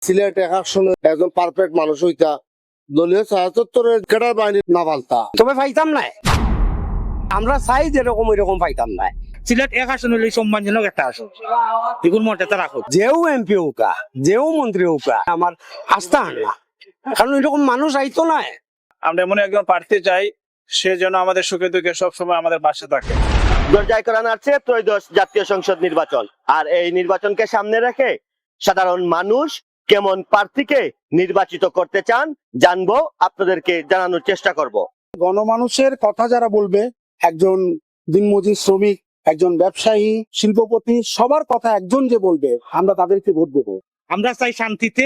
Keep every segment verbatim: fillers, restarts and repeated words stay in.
সিলেট এক আসনে একজন পারফেক্ট মানুষ অইতা, দলীয় ছায়াতত্ত্বরে ক্যাডার বাহিনী না ফালতা। তবে পাইতাম নায়, আমরা চাই যেরকম ওইরকম পাইতাম নায়। সিলেট এক আসন অইলে সম্মানজনক একটা আসন, ইগুর মর্যাদা রাখো। যেও এমপি অউক্কা, যেও মন্ত্রী অউক্কা, আমার আস্থা হার না, কারণ এরকম মানুষ আইতো নায়। আমরা এমন একজন প্রার্থী চাই, সে যেন আমাদের সুখে দুঃখে সবসময় আমাদের পাশে থাকে। দরজায় কড়া নাড়ছে ত্রয়োদশ জাতীয় সংসদ নির্বাচন। আর এই নির্বাচনকে সামনে রেখে সাধারণ মানুষ কেমন প্রার্থীকে নির্বাচিত করতে চান, জানবো, আপনাদেরকে জানানোর চেষ্টা করব। গণমানুষের কথা যারা বলবে, একজন দিনমজুর শ্রমিক, একজন ব্যবসায়ী, শিল্পপতি, সবার কথা একজন যে বলবে, আমরা তাদেরকে ভোট দেবো। আমরা চাই শান্তিতে,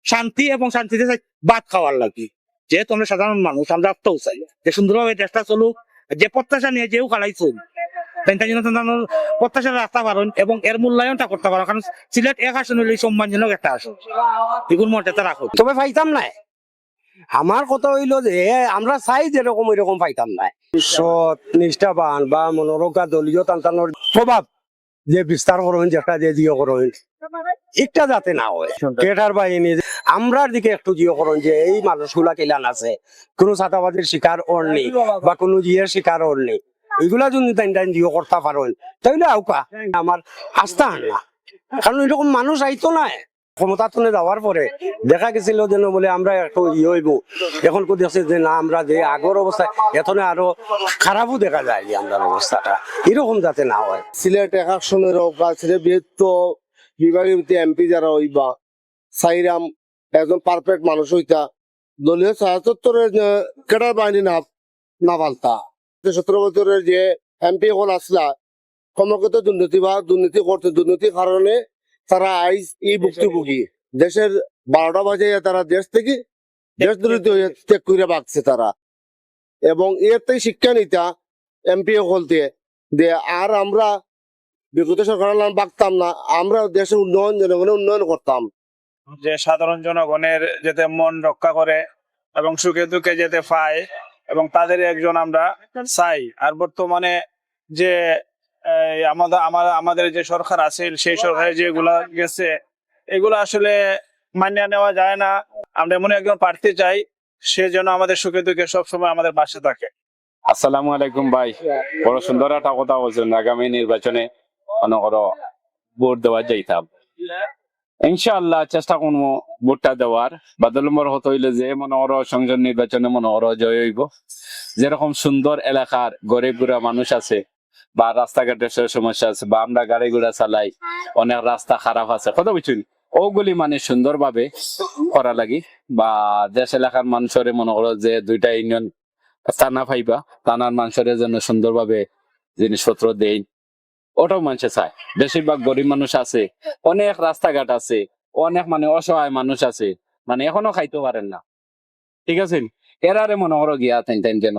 শান্তি এবং শান্তিতে চাই ভাত খাওয়ার লাগি। যেহেতু আমরা সাধারণ মানুষ, আমরা তো চাই যে সুন্দরভাবে দেশটা চলুক, যে প্রত্যাশা নিয়ে যেও খাড়াইছইন, তাইন তাইন যেন তান প্রত্যাশার রাস্তা পারইন এবং এর মূল্যায়নটা করতা পারইন। কারণ সিলেট এক আসন অইলে সম্মানজনক একটা আসন, ইগুর মর্যাদা রাখো। তবে পাইতাম নায়। আমার কথা অইলো যে আমরা চাই যেরকম ওইরকম পাইতাম নায়। সৎ, নিষ্ঠাবান বা মনোরক্ষা দলীয় তান তানোর প্রভাব যে বিস্তার করইন, যেটা যে জিও করইন, একটা যাতে না হয়। ক্যাডার বাহিনী আমরার দিকে একটু জিও করইন যে এই মানুষগুলা কিলান আছে, কোনো চাঁদাবাজির শিকার অর নি বা কোনো জিয়ের শিকার অর নি, এগুলা যদি তাইন তাইন জিও করতা পারইন, তাইলে আউক্কা, আমার আস্থা হার না, কারণ এরকম মানুষ আইতো নায়। ক্ষমতা তনে যাওয়ার পরে দেখা গেছিল যেন বলে আমরা একটু ইয়ে অইবো, এখন কো দেখছে যে না, আমরা যে আগর অবস্থা, এতনে আরো খারাপও দেখা যায় যে আমরার অবস্থাটা এরকম যাতে না হয়। সিলেট এক আসনের অউক্কা, সিলেট বৃহত্তর বিভাগীয় এমপি যারা অইবা, চাইরাম একজন পারফেক্ট মানুষ অইতা, দলীয় ছায়াতত্ত্বরে ক্যাডার বাহিনী না না ফালতা। সতেরো বছরের যে এমপি অকল আছলা, কমকত দুর্নীতি বা দুর্নীতি করতে, দুর্নীতির কারণে তারা আইজ এই ভুক্তভোগী। দেশের বারোটা বাজাইয়া তারা দেশ থাকি দেশদ্রোহী অইয়া ত্যাগ করিয়া ভাগছে তারা। এবং এর থাকি শিক্ষা নিতা এমপি অকলতে, যে আর আমরা বিগত সরকারর লাখান ভাগতাম না, আমরা দেশের উন্নয়ন, জনগণের উন্নয়ন করতাম। যে সাধারণ জনগণের যাতে মন রক্ষা করে এবং সুখে দুঃখে যাতে পায়, এবং তাদের একজন আমরা চাই। আর বর্তমানে যে এই আমাদের আমার আমাদের যে সরকার আছে, সেই সরকারে যেগুলা গেছে, এগুলা আসলে মানিয়া নেওয়া যায় না। আমরা এমন একজন প্রার্থী চাই, সে যেন আমাদের সুখে দুঃখে সবসময় আমাদের পাশে থাকে। আসসালামু আলাইকুম ভাই, বড় সুন্দর একটা কথা বলছেন। আগামী নির্বাচনে মনে করো ভোট দেওয়া যাইতাম, ইনশাআল্লাহ চেষ্টা করবো ভোটটা দেওয়ার। বাদল নম্বর হতে হইলে যে মনে করো সংসদ নির্বাচনে মনে করো জয় হইব, যেরকম সুন্দর এলাকার গরিব গুড়া মানুষ আছে বা রাস্তাঘাটের সে সমস্যা আছে বা আমরা গাড়ি ঘোড়া চালাই, অনেক রাস্তা খারাপ আছে, কথা বুঝছেন? ওগুলি মানে সুন্দরভাবে করা লাগি বা দেশ এলাকার মানুষরে মনে করো যে দুইটা ইউনিয়ন থানা পাইবা, থানার মানুষরে যেন সুন্দরভাবে জিনিসপত্র দেইন, ওটাও মানুষে চায়। বেশিরভাগ গরিব মানুষ আছে, অনেক রাস্তাঘাট আছে, অনেক মানে অসহায় মানুষ আছে, মানে এখনো খাইতে পারেন না, ঠিক আছে? এরারে মনে করো গিয়া তাইন তাইন যেন